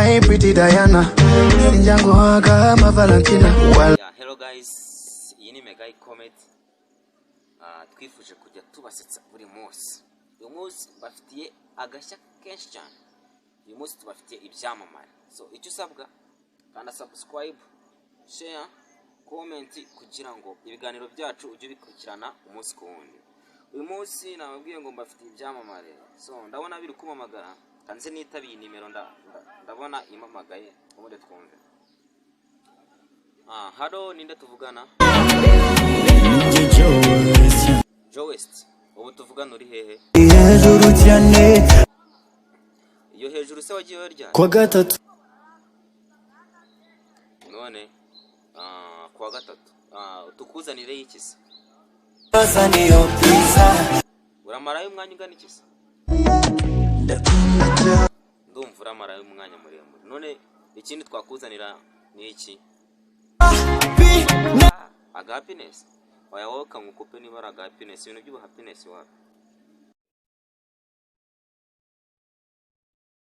My pretty Diana, sinjanguhaga ama Valentina. Wala Yeah, hello guys, iyi ni Mega Comedy. Twifuje kujya tubasetsa buri munsi. Uyu munsi mbafitiye agashya kenshi cyane. Uyu munsi tubafitiye ibyamamare. So icyo usabwa, kanda subscribe, share, comment kugira ngo ibiganiro byacu ujye ubikurikirana umunsi ku wundi. Uyu munsi nababwiye ngo mbafitiye ibyamamare. So ndabona biri kumamagara, kanze nitabiye nimero, ndabona impamagaye, ubundi twumve. Hello, ninde tuvugana? Joe West, ubu tuvugana uri hehe? Hejuru cyane. Iyo hejuru se wagiyeyo ryari? Kwa gatatu. None kuwa gatatu tukuzanire iki se? Niyo pizza. Uramarayo umwanya ungana iki se? Ndumva uramarayo umwanya muremure. None ikindi twakuzanira ni iki? Aga happiness? Oya, wowe kangukupe niba ari aga happiness, ibintu by'ubu happiness wapi?